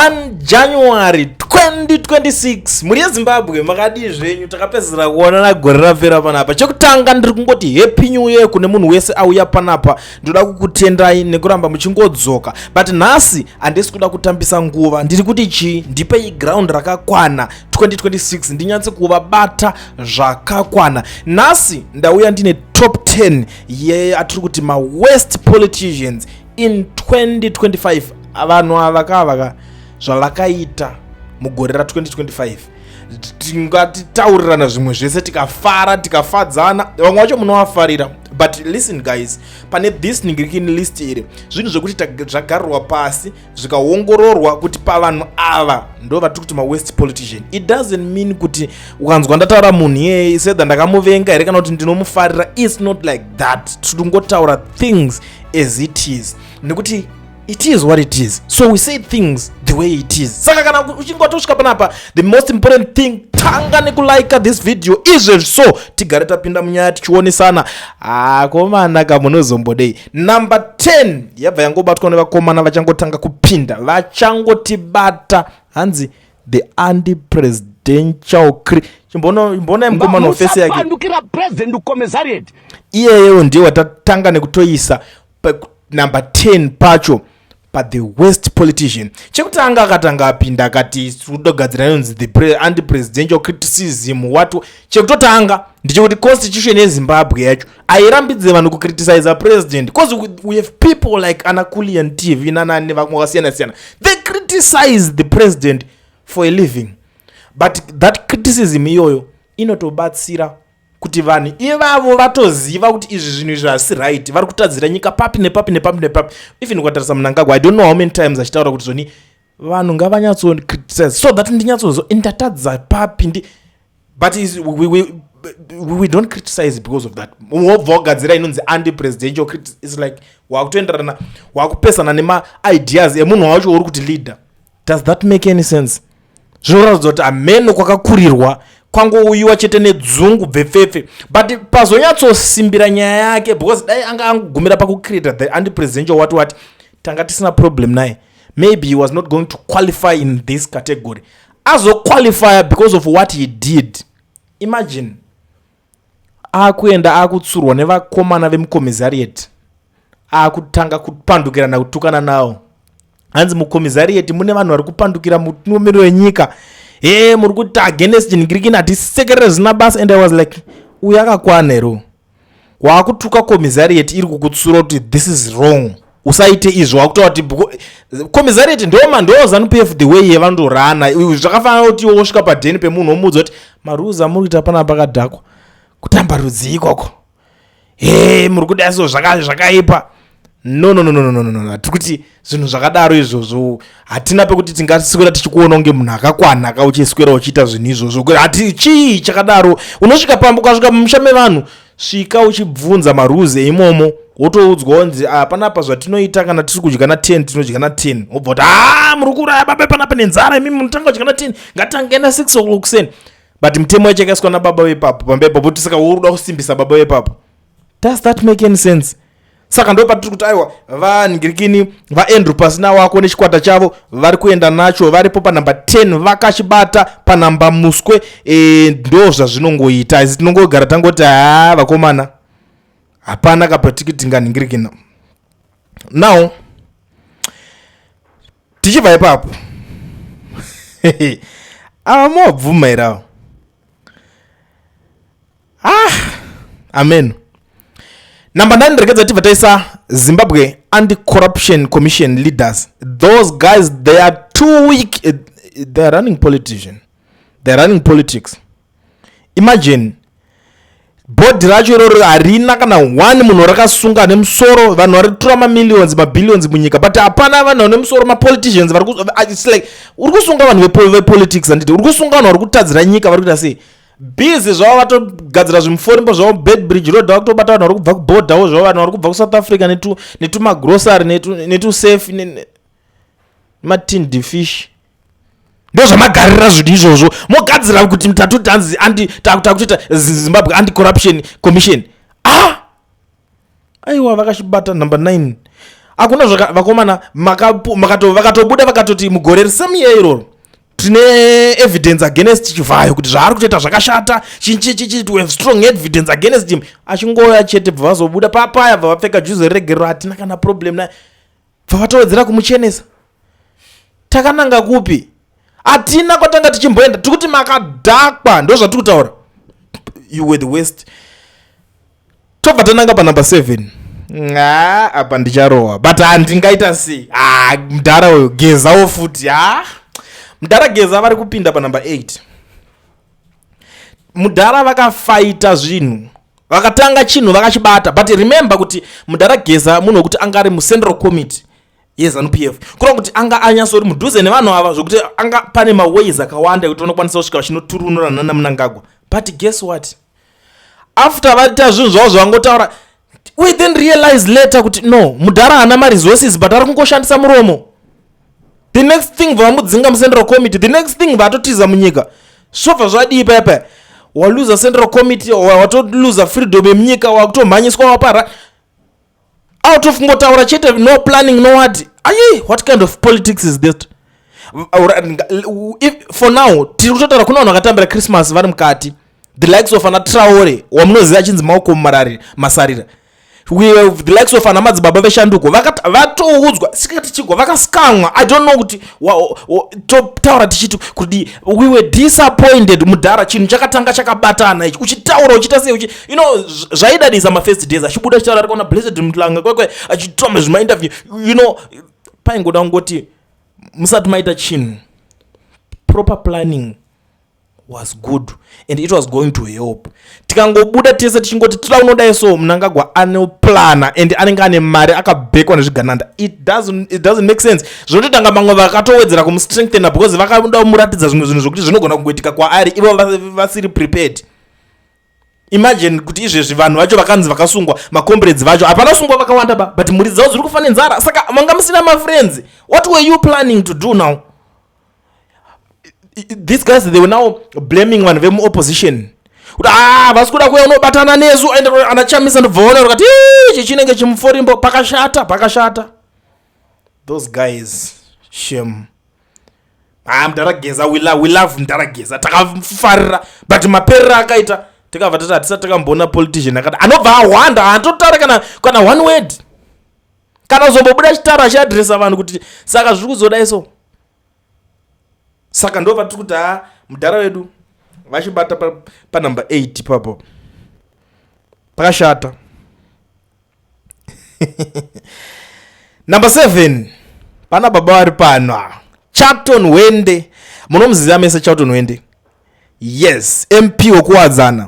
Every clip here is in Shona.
1 January 2026. Mhuri yeZimbabwe, makadii zvenyu? Takapedzisira kuonana gore rapera panapa. Chekutanga, ndiri kungoti happy new year kune munhu wese auya panapa. Ndoda kukutendai nekuramba muchingodzoka, but nhasi handisi kuda kutambisa nguva. Ndiri kuti chii? Ndipei ground rakakwana 2026, ndinyatse kuvabata zvakakwana. Nhasi ndauya ndine top 10 yeatiri kuti maworst politicians in 2025. Vanhu ava kavaka zvavakaita mugore ra2025, tingatitaurirana zvimwe zvese, tikafara, tikafadzana. Vamwe vacho munovafarira, but listen guys, pane this ningirikini list iri, zvinhu zvekuti zvagarirwa pasi, zvikaongororwa kuti pavanhu ava ndo vatiri kuti maworst politician. It doesn't mean kuti ukanzwa ndataura munhu iyeye sedha ndakamuvenga here kana kuti ndinomufarira. It's not like that. Tiri things as it is, nekuti it is what it is, so we say things the way it is. Saka kana uchinge watosvika panapa, the most important thing, tanga nekulika this video izvezvi, so tigare tapinda munyaya tichionesana. Akomana kamunozombodei? Number 10 yabva yangobatwa nevakomana vachangotanga kupinda, vachangotibata, hanzi the anti-presidential. Chimbonai mukomana wefesi yake. Musapandukira president commissariat. Iyeyewo ndiye watatanga nekutoisa number 10 pacho pathe worst politician. Chekutanga, akatanga apinda akati kutogadzira inonzi the anti-presidential criticism. What? Chekutotanga ndechekuti constitution yeZimbabwe yacho hairambidze vanhu kucriticiza president, because we have people like anaCulian TV nanani, vamwe vakasiyana siyana. They criticize the president for a living, but that criticism iyoyo inotobatsira kuti vanhu ivavo vatoziva kuti izvi zvinhu izvi hazisi right, vari kutadzira nyika papi nepapi nepapi nepapi. Even ukatarisa Mnangagwa, I don't know how many times achitaura kuti zvoni vanhu ngavanyatsocriticize so that ndinyatsozo ndatadza papi ndi, but is, we don't criticize because of that. Wobva wagadzira inonzi anti-presidential. It's like wakutoenderana, wakupesana nemaideas emunhu wacho uri kuti leader. Does that make any sense? Zvinoratidza kuti hameno kwakakurirwa, kwangouyiwa chete nedzungu bvepfepfe. But pazonyatsosimbira nyaya yake, because dai anga angogumira pakucreata the anti-presidential what what, tanga tisina problem naye. Maybe he was not going to qualify in this category. Azoqualifya because of what he did. Imagine akuenda akutsurwa nevakomana vemucommissariat, akutanga kupandukirana, kutukana nawo. Hanzi mucommissariat mune vanhu vari kupandukira mutungamiri wenyika. He, muri kuti against ngirikini, hatisekerere zvisina basa. And I was like, uyu akakwana here? Waakutuka commissariat iri kukutsura kuti this is wrong, usaite izvo. Wakutaura kuti commissariat ndoma ndo ZANU PF, the way yevandorana. Zvakafanana kuti iwe wosvika padheni pemunhu, womuudza kuti marules amuri kuita panapa akadhakwa, kutamba rudzi ikoko. He, muri kuda so zvakaipa. No, no, no, no, no, no, no. Tiri kuti zvinhu zvakadaro izvozvo hatina pekuti tingaswera tichikuona kunge munhu akakwana ka, uchiswera uchiita zvinhu izvozvo. Hati chii chakadaro? Unosvika pamba, ukasvika mumusha mevanhu, svika uchibvunza marules eimomo, wotoudzwa kunzi, "Ah, panapa zvatinoita, kana tiri kudya na10, tinodya na10." Wobva kuti, "A, muri kuuraya baba panapa nenzara imi, munotanga kudya na10, ngatange na6 o'clock kuseni." But mutemo yacho yakaiswa nababa vepapo pamba ipapo, kuti saka uri kuda kusimbisa baba vepapo. Does that make any sense? Saka ndo patiri kuti aiwa, vanhingirikini vaAndrew Pasina Wako nechikwata chavo vari kuenda nacho, varipo panhamba 10, vakachibata panhamba muswe. Ndo zvazvinongoita asi tinongogara tangoti, haa, vakomana, hapana kapatiki tinganhingirikina. Now tichibva ipapo, ava mobvuma here avo? Ah, amen. Number 9, regedza tibva taisa Zimbabwe Anti-Corruption Commission leaders. Those guys, they are too weak. They are running politician, they are running politics. Imagine bhodhi racho iroro harina kana one munhu rakasunga nemusoro. Vanhu vari kutora mamillions, mabillions munyika, but hapana vanhu vane musoro, mapoliticians vari. It's like uri kusunga vanhu vepolitics, handiti? Uri kusunga vanhu vari kutadzira nyika, vari kuita sei? Busy zvavo, vatogadzira zvimuforimbo zvavo, Beitbridge Road, vakutobata vanhu vari kubva kubhodhawo zvavo, vanhu vari kubva kuSouth Africa netumagrosary, netusafe, nematinned fish. Ndo zvamagarira zvinhu izvozvo. Mogadzira kuti mutatu tanzi anti takutoita Zimbabwe Anti Corruption Commission. Ah, aiwa, vakachibata number 9. Hakuna zvaka vakomana vakatobuda vakatoti mugore risame year iroro tine evidence against Chivhayo kuti zvaari kutoita zvakashata, chinchichichi, we have strong evidence against him. Achingoya chete, bva vazobuda papaya, bva vapfeka juzi regerero, hatina kana problem naye, bva vatowedzera kumuchenesa. Takananga kupi? Hatina kwatanga tichimboenda. Tiri kuti makadhakwa, ndo zvatiri kutaura. You were the worst. Tobva tananga panumber 7. Ha, apa ndicharohwa, but handingaita sei? Ha, mudhara uyu Gezawo futi. Ha, mudhara Geza vari kupinda panumber 8. Mudhara vakafaita zvinhu, vakatanga chinhu vakachibata. But remember kuti mudhara Geza munhu wekuti anga ari mucentral committee yeZANU PF, kureva kuti anga anyatsori mudhuze nevanhu ava, zvokuti anga pane maways akawanda ekuti vanokwanisa kusvika vachinoturunura nana Munangagwa. But guess what? After vaita zvinhu zvavo zvavangotaura, we then realize later kuti no, mudhara haana maresources, but ari kungoshandisa muromo. The next thing, vamudzinga mucentral committee. The next thing, vatotiza munyika. Zvobva zvadii paya paya? Waluza central committee, watoluza freedom yemunyika, wakutomhanyiswa, wapara out of kungotaura chete, no planning, no what. Ayi, what kind of politics is this? If, for now tiri kutotaura kuna vanhu vakatambira Christmas vari mukati, the likes of ana Traore wamunoziva achinzi Malcolm Masarira. We have the likes of ana madzibaba veshanduko, vatoudzwa sikati chigwa, vakaskamwa. I don't know kuti totaura tichiti kuti we were disappointed. Mudhara, chinhu chakatanga chakabatana ichi, uchitaura, uchiita sei, zvaidadisa mafirst days achibuda achitaura ari kuona Blessed Mhlanga kwekwe, achitora zvimainterview. Paingoda kungoti musati maita chinhu, proper planning was good and it was going to help. Tikangobuda tese tichingoti toda unodai, so Munangagwa anoplana and anenge ane mari, akabhekwa nezvigananda. It doesn't make sense. Zvinototanga mamwe vakatowedzera kumustrengthena because vakada kumuratidza zvimwe zvinhu zvokuti zvinogona kungoitika kwaari ivo vasiri prepared. Imagine kuti izvezvi vanhu vacho vakanzi vakasungwa, macomrades vacho hapana sungwa vakawanda ba, but mhuri dzavo dziri kufa nenzara. Saka manga musina mafriends. What were you planning to do now? These guys, they were now blaming vanhu vemuopposition kuti a vasi kuda kuuya unobatana nesu. And anachamisa ndobvaona vakati ichi chinenge chimuforimbo. Pakashata, pakashata. Those guys, shame. Ah, mudhara Geza, we love mudhara Geza, takafarira, but maperero akaita, tikabva tati hatisati takamboona politician akati anobva ahwanda, haatotaura kana one word, kana kuzombobuda chitauro achiadresa vanhu kuti saka zviri kuzodai. So saka ndo vatiri kuti ha, mudhara wedu vachibata panumber 8 ipapo, pakashata. Number 7, pana baba vari pano ava, Charlton Hwende. Munomuziva mese Charlton Hwende. Yes, MP wekuWadzana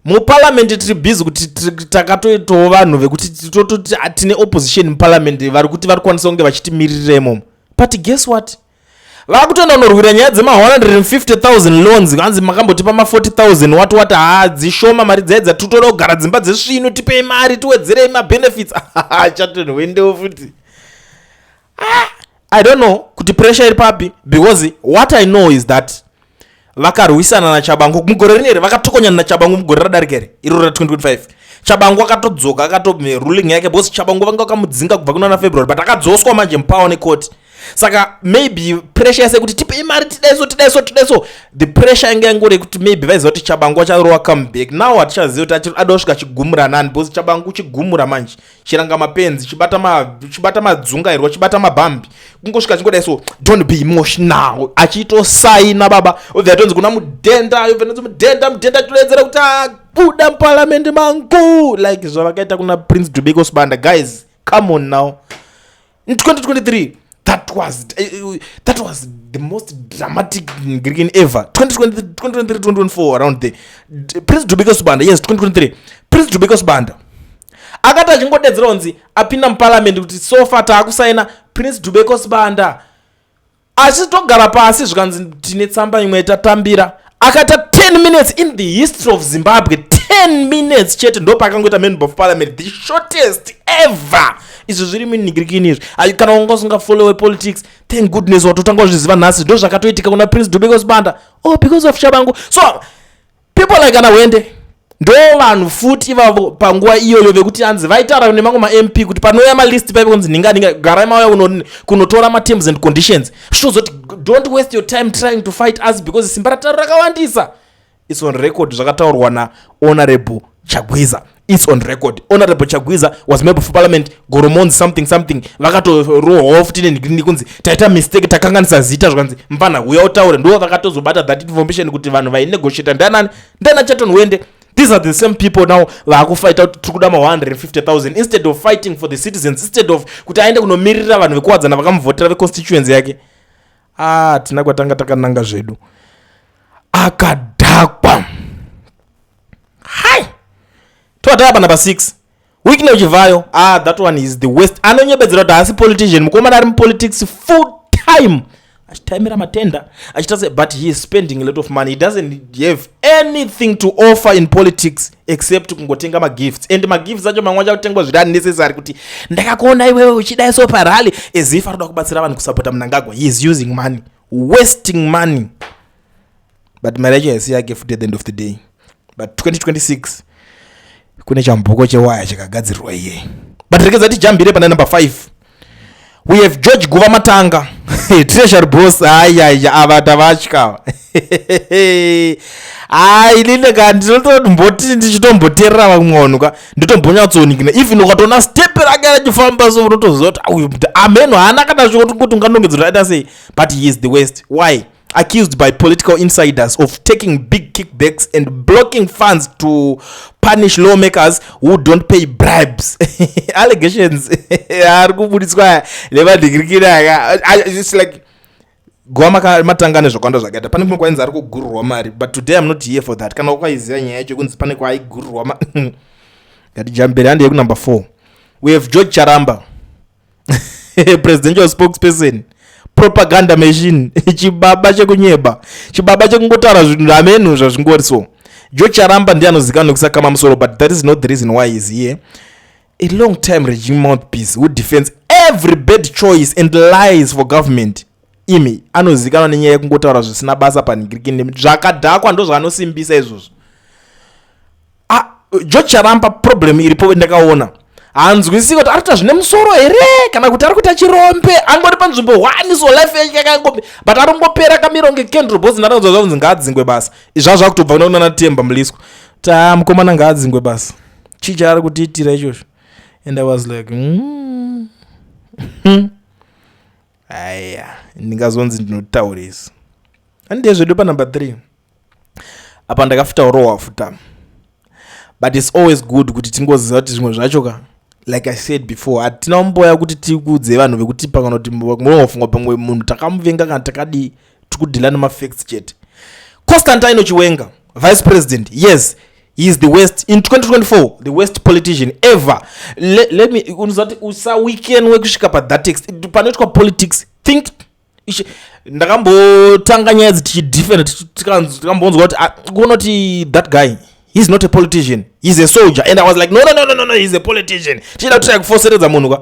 muparliament. Tiri busy kuti takatoitawo vanhu vekuti tototi tine opposition muparliament, vari kuti vari kukwanisa kunge vachitimiririra imomo. But guess what? Vakutoenda kunorwira nyaya dzema150 000 loans. Hanzi makambotipa ma40 000, wati wati ha, dzishoma mari dzaidza, titoda kugara dzimba dzesvinu, tipei mari, tiwedzerei mabenefits. Charlton Hwendewo futi. Ah, I don't know kuti pressure iri papi, because what I know is that vakarwisana naChabangu mugore rineri, vakatokonyana naChabangu mugore radarika iri, iro ra2025. Chabangu akatodzoka, akato ruling yake, because Chabangu vanga vakamudzinga kubva kunana February, but akadzoswa manje mupower necourt. Saka maybe pressure yese kuti tipei mari, tidaiso, tidaiso, tidaiso, the pressure yange yangori yekuti maybe vaiziva kuti Chabangu acharova comeback. Now hatichazivi kuti ada kusvika chigumura nani, because Chabangu chigumura manje, chiranga mapenzi, chibata madzungairwa, chibata mabhambi, kungosvika chingodai so, "Don't be emotional," achitosaina baba. Obva atonzi kuna Mudhenda, obva atonzi Mudhenda, Mudhenda achitodedzera kuti abuda muparamende mangu, like zvavakaita kuna Prince Dubeko Sibanda. Guys, come on now. In 2023, that was the most dramatic Greek ever. 2023, 2023, 2024, around there. Prince Dubeko Sibanda, yes, 2023, Prince Dubeko Sibanda akati achingodedzera kunzi apinda muparliament kuti so far taakusaina, Prince Dubeko Sibanda achitogara pasi, zvikanzi tine tsamba imwe tatambira. Akaita 10 minutes. In the history of Zimbabwe, 10 minutes chete ndo pakangoita member of parliament, the shortest ever. Izvi zviri munhingirikini izvi. Kana wanga usingafollowe politics, thank goodness watotanga kuzviziva nhasi. Ndo zvakatoitika kuna Prince Dubeko Sibanda, oh, because of Chabangu. So people like ana Hwende Ndo vanhu futi ivavo panguva iyoyo vekuti anzi vaitaura nemamwe maMP kuti panouya malist paive kunzi ninga ninga, garai mauya kunotora materms and conditions, zvitozoti don't waste your time trying to fight us because simba rataro rakawandisa. It's on record, zvakataurwa naHonorable Chagwiza. It's on record. Honorable Chagwiza was Member of Parliament Goromonzi something something. Vakatorohwawo futi nenhikini kunzi taita mistake, takanganisa zita. Zvakanzi mufana uya utaure. Ndo vakatozobata that information kuti vanhu vainegotiata ndanani, ndana Chaton Wende. These are the same people now vaakufighta kuti tiri kuda ma150 000 instead of fighting for the citizens, instead of kuti aende kunomiririra vanhu vekuwadzana vakamuvhotera, veconstituency yake. Ah, tina kwatanga takananga zvedu. Akadhakwa. Hai, towatava panumber 6, Wicknell Chivayo. Ah, that one is the worst. Anonyebedzera kuti haasi politician. Mukomana ari mupolitics full time, achitaimira matenda, achiita se, but he is spending a lot of money. He doesn't have anything to offer in politics except kungotenga magifts, and magifts acho mamwe acho akutengwa zviri unnecessary, kuti ndakakuona iwewe uchidai so parally, as if arikuda kubatsira vanhu kusapota Mnangagwa. He is using money, wasting money, but mari yacho haisi yake futi at the end of the day. But 2026 kune chamboko chewaya chakagadzirirwa iye. But rekedza tijambire pana number 5. We have George Guva Matanga, treasury boss. Ayaya, ava tavatya. Ai, line ka ndinotomboti ndichitomboteerera vamwe vanhu ka, ndotombonyatsonikina. Even ukatoona step rake rachifamba so, unotoziva kuti uyu ameno haana kana kuti unganongedzera aita sei, but he is the worst. Why? Accused by political insiders of taking big kickbacks and blocking funds to punish lawmakers who don't pay bribes. Allegations ari kubudiswa nevadhikirikiri aka. It's like Guva Matanga nezvakawanda zvakaita. Pane kumwe kwainzi ari kugurirwa mari, but today I'm not here for that. Kana wakaiziva nyaya yacho kunzi pane kwaaigurirwa, ngatijambere handi yekunumber 4. We have George Charamba, presidential spokesperson, propaganda machine, chibaba chekunyeba, chibaba chekungotaura zvinhu hamenu zvazvingori. So George Charamba ndiye anozikanwa nekusakama musoro, but that is not the reason why he is here. A long time regime mouthpiece who defends every bad choice and lies for government. Imi, anozikanwa nenyaya yekungotaura zvisina basa panhingirikini, zvakadhakwa, ndo zvaanosimbisa izvozvo. Ah, George Charamba, problem iripo ndakaona hanzwisiki kuti ari kuita zvine musoro here kana kuti ari kuita chirombe. Angori panzvimbo one, so life yake yakangope, but ari kungopera kamiro ngekendro bhozi. Ndakanzwa zvakunzi ngaadzingwe basa. Izvazvo zvakutobva kuna Temba Mliswa, ta mukomana ngaadzingwe basa, chii chaari kutiitira ichozvo? And I was like, Aya, ndingazonzi ndinotaurisa. Handezvedu panumber 3 apa ndakafuta urohwa futa, but it's always good kuti tingoziva kuti zvimwe zvacho ka, like I said before, hatina kumboya kuti tikudze vanhu vekutipa kana kuti munofunga pamwe munhu takamuvenga kana takadii. Tikudeala nemafacts chete. Constantino Chiwenga, vice president. Yes, he is the worst in 2024, the worst politician ever. Let me unozati usaweakenwe kusvika pathat extent panoitwa politics. Think ndakambotanga nyaya idzi tichidefend, tikambonzwa kuti, ah, kuona kuti that guy, he's not a politician, he's a soldier, and I was like, No, he's a politician." Tichida kutry kufoseredza munhu ka.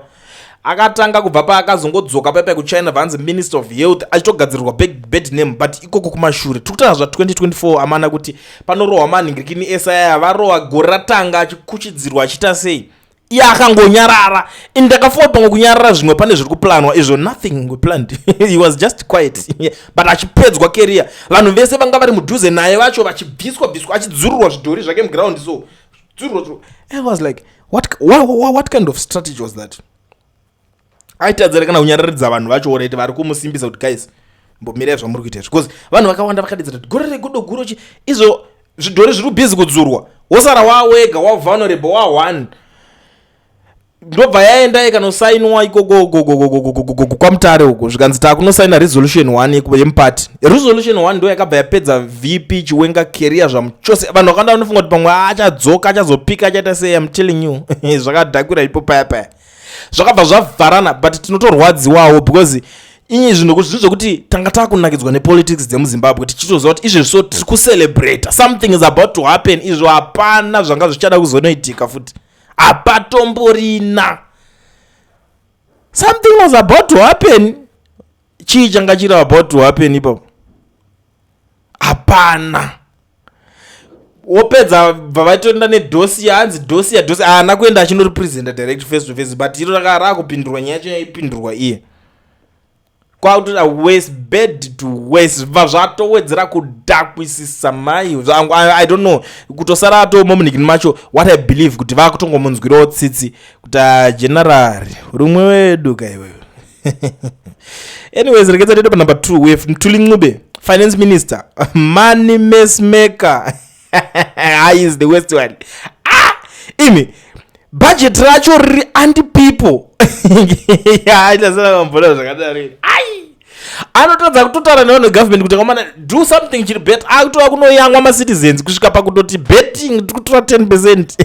Akatanga kubva paakazongodzoka paipai kuChina, vanzi Minister of Health, achitogadzirirwa bad name. But ikoko kumashure tiri kutaura zva2024, amana, kuti panorohwa manhingirikini esaya varohwa gore ratanga, achikuchidzirwa, achiita sei, iye akangonyarara. Ini ndakafunga pamwe kunyarara zvimwe pane zviri kuplanwa izvo. Nothing planned, he was just quiet, but achipedzwa career. Vanhu vese vanga vari mudhuze naye vacho vachibviswa bviswa, achidzururwa zvidhori zvake muground, so dzururwa. I was like, what kind of strategy was that? Aitadzira kana kunyararidza vanhu vacho already vari kumusimbisa kuti, "Guys, mbomirai zvamuri kuita izvi," because vanhu vakawanda vakadedzera kuti gore regudo guro chi izvo zvidhori zviri busy kudzurwa, wosara wawega, wavulnerable, wa1. Ndobva yaenda ikanosainwa ikoko kwaMutare uko, zvikanzi taakunosaina resolution 1 yemupati. Resolution 1 ndo yakabva yapedza VP Chiwenga career zvamuchose. Vanhu vakawanda vanofunga kuti pamwe achadzoka, achazopika, achaita sei. Am telling you, zvakadhakwira ipo paya paya, zvakabva zvavharana. But tinotorwadziwawo because inyi zvinhu zvinhu zvekuti tanga taakunakidzwa nepolitics dzemuZimbabwe, tichitoziva kuti izvezvi so tiri kucelebrata, something is about to happen. Izvo hapana zvanga zvichada kuzonoitika futi, hapatomborina. Something was about to happen. Chii changa chiri about to happen ipapo? Hapana. Wopedza, bva vaitoenda nedossier, hanzi dossier, dossier. Haana kuenda achinorepresenta direct face to face, but iro raka raakupindurwa, nyaya yacho yaipindurwa iye, kwakutoita worse, bad to worse. Bva zvatowedzera kudhakwisisa mai zvangu. I don't know, kutosara atomomunikini macho. What I believe kuti vakutongomunzwirawo tsitsi kuti, "Ah, general, rumwe wedu kaiwewe." Anyways, rekedza tiende panumber 2. We have Mthuli Ncube, finance minister, money mess maker. He is the worst one. Ah, imi, budget racho riri anti people. Aitasana zvakadaro, ai, anotadza kutotaura nevanhu vegovernment kuti, "Kamana, do something chiri better." Akutova kunoyamwa macitizens kusvika pakutoti betting tiri kutora 10%.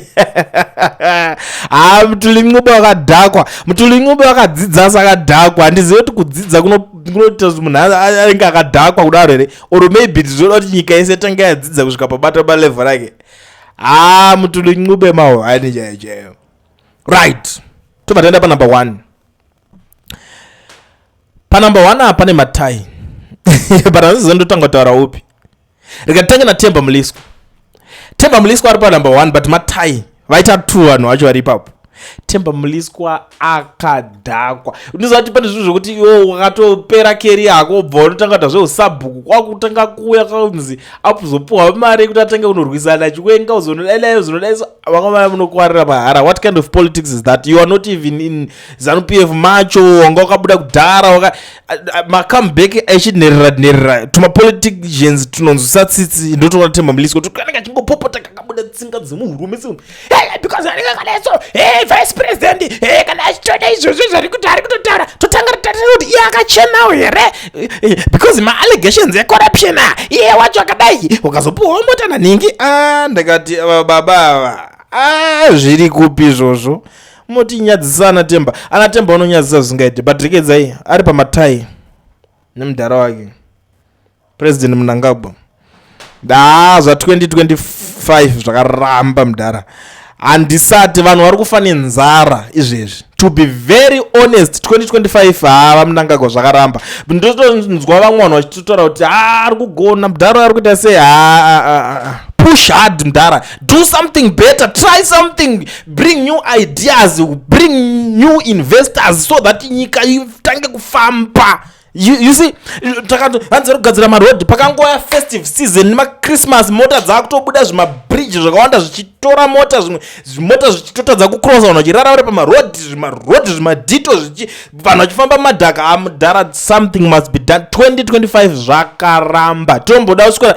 Ha, Mthuli Ncube wakadhakwa. Mthuli Ncube wakadzidza asi akadhakwa. Handizivi kuti kudzidza kunoita kuti munhu anenge akadhakwa kudaro here, or maybe tinoda kuti nyika yese tanga yadzidza kusvika pabata palevel rake. Ha, Mthuli Ncube mawo ani chaiyo chaiyo. Right, tobva taenda panumber 1. Panumber 1 apa pane matie, but handizivi ndotanga kutaura upi. Rikatitange naTemba Mliswa. Temba Mliswa ari panumber 1, but matie vaita 2, vanhu vacho vari ipapo. Temba Mliswa akadhakwa. Unoziva kuti pane zvinhu zvokuti iwo wakatopera career yako, ubva unotanga kuita zveusabhuku, kwakutanga kuuya kunzi azopuhwa mari yekuti atange kunorwisana Chiwenga, uzonodai, uzonodai. Vakamaya munokwarira mahara. What kind of politics is that? You are not even in ZANU PF macho, wanga wakabuda kudhara. Macomeback echinherera nherera, tumapoliticians tunonzwisa tsitsi. Ndotoona Temba Mliswa kuti kanenge achingopopota, kakabuda tsinga dzemuhurume se, because anenge akadai so. Hey, vice president, hey, kana achitoda izvozvo zvari kuti ari kutotaura, totanga tatarira kuti iye akachenawo here, because maallegations ecorruption, a iye wacho akadai, ukazopuwawo mota naningi. Ah, ndakati baba ava, ah, zviri kupi izvozvo? Motinyadzisa ana Temba. Ana Temba unonyadzisa zvisingaiti, but rekedzai ari pamatie nemudhara wake, President Mnangagwa. Da zva2025 zvakaramba, mudhara. Handisati vanhu vari kufa nenzara izvezvi. To be very honest, 2025, hava Mnangagwa zvakaramba. Ndotonzwa vamwe vanhu vachitotaura kuti, "Ha, ari kugona mudhara, ari kuita sei." Ha, push hard, mudhara. Do something better, try something, bring new ideas, bring new investors so that nyika itange kufamba. You see, hanzi vari kugadzira marodhi. Pakangoya festive season nemaChristmas, mota dzakutobuda, zvimabridge zvakawanda zvichitora mota, zvimwe zvimota zvichitotadza kucrossa, vanhu vachirara vari pamarodhi, zvimarodhi zvimadhito, vanhu vachifamba mumadhaka. Amudhara, something must be done. 2025 zvakaramba. Tomboda kuswera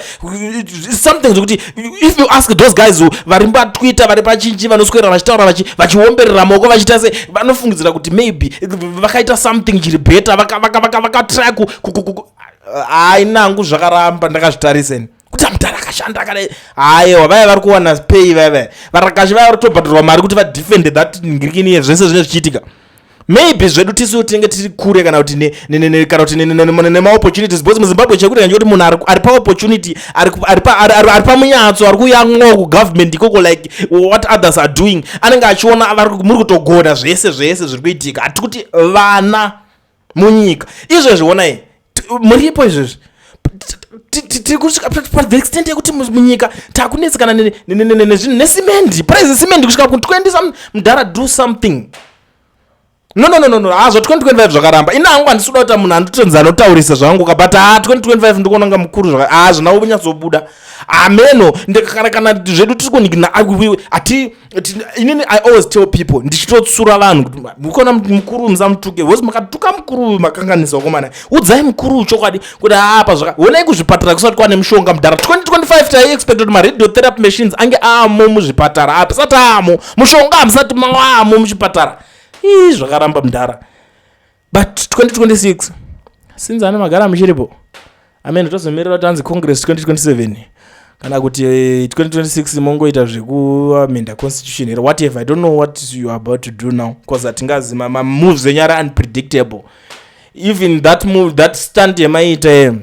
something zvekuti if you ask those guys vari paTwitter, vari pachinchi, vanoswera vachitaura, vachiomberera maoko, vachiita se vanofungidzira kuti maybe vakaita something chiri better, vakatry hai nangu, zvakaramba. Ndakazvitariseni kuti amudhara akashanda akadai. Aiwa, vaya vari kuwana pay, vaya vaya varakashi, vaya vari kutobhadharwa mari kuti vadefende that ngirikini, zvese zvine zvichiitika. Maybe zvedu tisu tinenge tiri kure kana kuti kana kuti nemaopportunities, because muZimbabwe chekuti kanjekuti munhu ari paopportunity, ari pamunyatso, ari kuyamwawo kugovernment ikoko, like what others are doing, anenge achiona muri kutogona zvese zvese zviri kuitika. Hati kuti vana munyika izvezvi, onai muripo izvezvi, tiri kusvika pathe extent yekuti munyika takunetsekana nezvinhu, nesimendi, price simendi kusvika ku20 some. Mudhara, do something. No, no, no, no, no. Hazvo 2025 zvakaramba. Ina hangu handisi kuda kuti munhu anditonzi anotaurisa zvangu ka, but ha, 2025 ndikuona kunga mukuru ha, zvina kunyatsobuda ameno. Kana zvedu tiri kunikina ati inini, I always tell people, ndichitotsura vanhu kuti mukona mukuru musamutuke, because makatuka mukuru makanganisa. Wakomana, udzai mukuru chokwadi kuti apa zvaka. Honai kuzvipatara kusati kwane mushonga, mudhara. 2025 taiexpect kuti maradiotherapy machines ange aamo muzvipatara, apisati aamo, mushonga hamusati maamo muchipatara. Ii, zvakaramba, mudhara. But 2026, since ane magara muchiripo, amen. Tozomirira kuti anzi Congress 2027 kana kuti 2026 mongoita zvekuamenda constitution here, whatever. I don't know what you are about to do now, because hatingazi mamoves enyu ari unpredictable. Even that move, that stand yemaita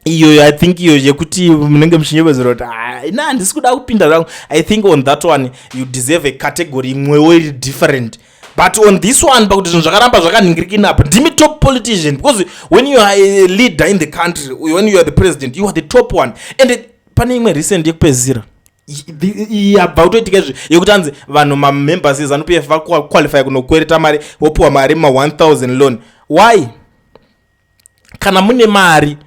iyoyo, I think iyo yekuti munenge muchinyepedzera kuti, "Ah, ina handisi kuda kupinda zvangu," I think on that one you deserve a category imwewo iri different. But on this one, pakuti zvinhu zvakaramba zvakanhingirikina apa, ndimi top politician, because when you are a leader in the country, when you are the president, you are the top one. And pane imwe recent yekupedzisira. Yabva kutoitika izvi yekuti anzi vanhu, mamembers eZANU PF, vaqualify kunokwereta mari, vopiwa mari ma1000 loan. Why? Kana mune mari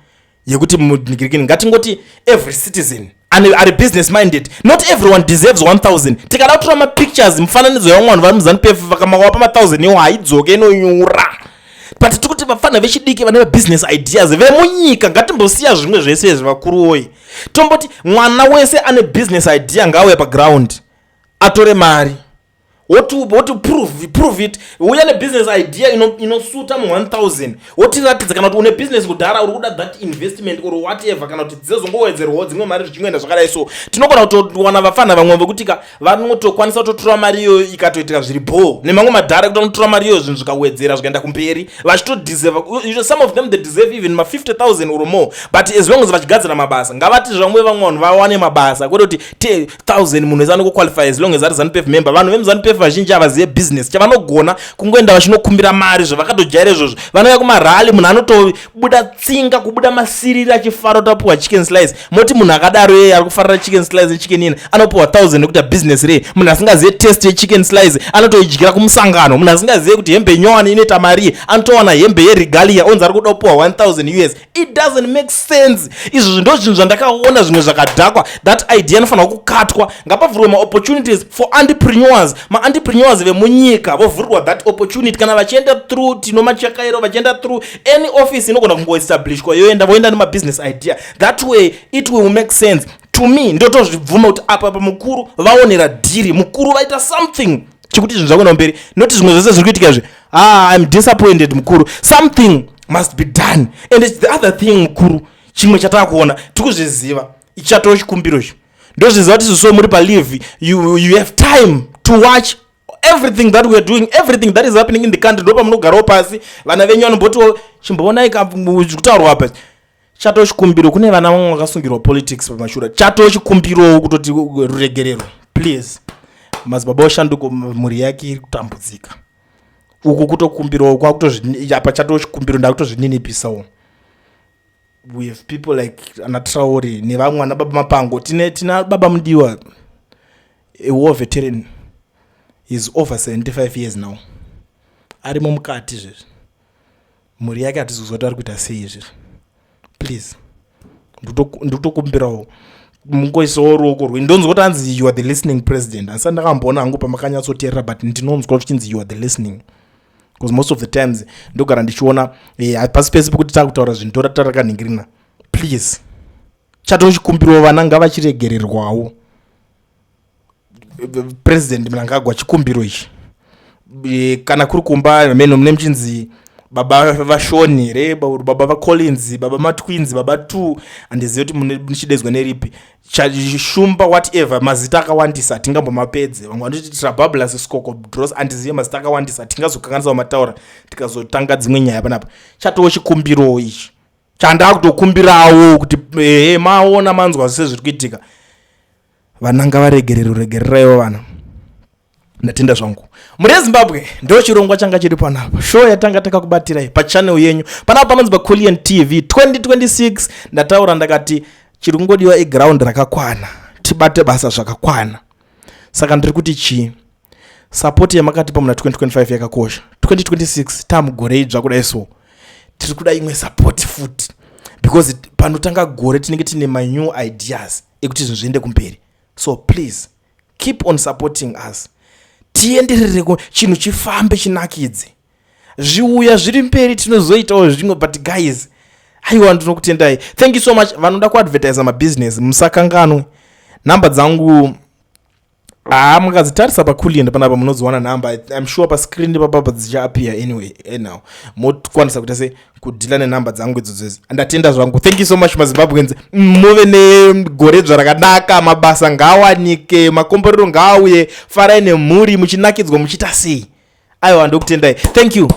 yekuti munhingirikini, ngatingoti every citizen ari business minded, not everyone deserves 1000. Tikada kutora mapictures, mufananidzo yevamwe vanhu vari muZANU PF, vakamawapa ma1000 iwo, haidzoke, inonyura. But tiri kuti vafana vechidiki vane mabusiness ideas vemunyika, ngatimbosiya zvimwe zvese izvi, vakuruwoyi. Tomboti mwana wese ane business idea ngaauye paground atore mari, woti prove it. Uya nebusiness idea inosuta mu1000, wotiratidza. Kana kuti une business kudhara, uri kuda that investment or whatever, kana kuti dzezongowedzerwawo dzimwe mari, zvichingoenda zvakadai. So tinogona kutowana vafana vamwe vekuti ka vanotokwanisa kutotora mari iyoyo, ikatoitika zviri bho, nemamwe madhara ekuti vanotora mari iyoyo, zvinhu zvikawedzera, zvikaenda kumberi, vachitodeserva. Some of them, they deserve even ma50 000 or more, but as long as vachigadzira mabasa, ngavati zvamwe vamwe vanhu vawane mabasa, kwete kuti 1000 munhu wese anokuqualify as long as ari ZANU PF member. Vanhu vemuZANU PF vazhinji havazive business. Chavanogona kungoenda vachinokumbira mari, zvavakatojaira izvozvo. Vanouya kumarally, munhu anotobuda tsinga, kubuda masiriri, achifara kuti apiwa chicken slice. Moti munhu akadaro yeye ari kufarira chicken slice nechicken ina anopiwa 1000 nekuita business rei? Munhu asingazive taste yechicken slice anotoidyira kumusangano. Munhu asingazive kuti hembe nyowani inoita mari, anotowana hembe yeregalia, onzi ari kuda kupiwa 1000 US. It doesn't make sense. Izvozvo ndo zvinhu zvandakaona, zvimwe zvakadhakwa. That idea inofanirwa kukatwa. Ngapavhurwe maopportunities for entrepreneurs. Maentrepreneurs vemunyika vovhurirwa that opportunity. Kana vachienda through Tino Machakairo, vachienda through any office inogona kungoestablishwa, yoenda, voenda nemabusiness idea. That way it will make sense to me. Ndotozvibvuma kuti apa pamukuru vaonera dhiri, mukuru vaita something chekuti zvinhu zvakuenda mberi, noti zvimwe zvese zviri kuitika izvi, ah, I'm disappointed, mukuru. Something must be done. And it's the other thing, mukuru, chimwe chataakuona, tikuzviziva, ichatoo chikumbiro ichi. Ndozviziva kuti so muri paleave, you have time to watch everything that we are doing, everything that is happening in the country. Ndo pamunogarawo pasi, vana venyu vanombotiwo, "Chimboonai kutaurwa apa." Chatoo chikumbiro kune vana vamwe vakasungirwa politics pamashure. Chatoo chikumbirowo kutoti ruregerero, please. Madzibaba oshanduko, mhuri yake iri kutambudzika uku. Kutokumbirawo kwakutozvi apa, chatoo chikumbiro, ndakutozvininipisawo. We have people like ana Traore nevamwe ana Baba Mapango. Tina Baba Mudiwa, a war veteran, is over 75 years now, arimo mukati zvezvi. Mhuri yake hatizozwa kuti ari kuita sei izvezvi. Please, ndikutokumbirawo mungoisawo ruoko rwenyu. Ndonzwa kuti anzi you are the listening president. Handisati ndakamboona hangu pamakanyatsoteerera, but ndinonzwa zvichinzi you are the listening, because most of the times ndogara ndichiona hapasi pese pekuti takutaura zvinhu tora tarakanhingirina. Please, chatochikumbirawo, vana ngavachiregererwawo. President Mnangagwa, chikumbiro ichi. Kana kuri kumba meno mune muchinzi baba vashoni here, baba vaCollins, baba matwins, baba two, handizivi kuti muchidedzwa neripi, Shumba, whatever. Mazita akawandisa, hatingambomapedze. Vamwe vanoti Trabablas, Scoko Dros, handizive. Mazita akawandisa, tingazokanganisa mataura, tikazotanga dzimwe nyaya panapa. Chatowo chikumbiro ichi chandakutokumbirawo kuti ehe, maona, manzwa sezviri kuitika, vana ngavaregerero, regereraiwo vana. Ndatenda zvangu. Muri yeZimbabwe, ndo chirongwa changa chiri panapa, show yatanga takakubatirai pachannel yenyu panapa panonzi paCulian TV. 2026, ndataura ndakati chiri kungodiwa iground rakakwana, tibate basa zvakakwana. Saka ndiri kuti chii? Support yamakatipa muna 2025 yakakosha. 2026 tamugore idzva kudai, so tiri kuda imwe support futi, because panotanga gore tinenge tine manew ideas ekuti zvinhu zviende kumberi. So please keep on supporting us, tienderere, chinhu chifambe, chinakidze, zviuya zviri mberi, tinozoitawo zvimwe. But guys, aiwa, ndinokutendai, thank you so much. Vanoda kuadvertisa mabusiness, musakanganwe nhamba dzangu. Haa, mukadzitarisa paCulian panapa munodziwana nhamba. I'm sure pascreen papapa dzichaappear anyway. Anyhow, mokwanisa kuita se kudhila nenhamba dzangu idzodzodzi. Ndatenda zvangu, thank you so much, maZimbabweans. Muve negoredzva rakanaka, mabasa ngaawanike, makomborero ngaauye, farai nemhuri, muchinakidzwa, muchiita sei. Aiwa, ndokutendai, thank you.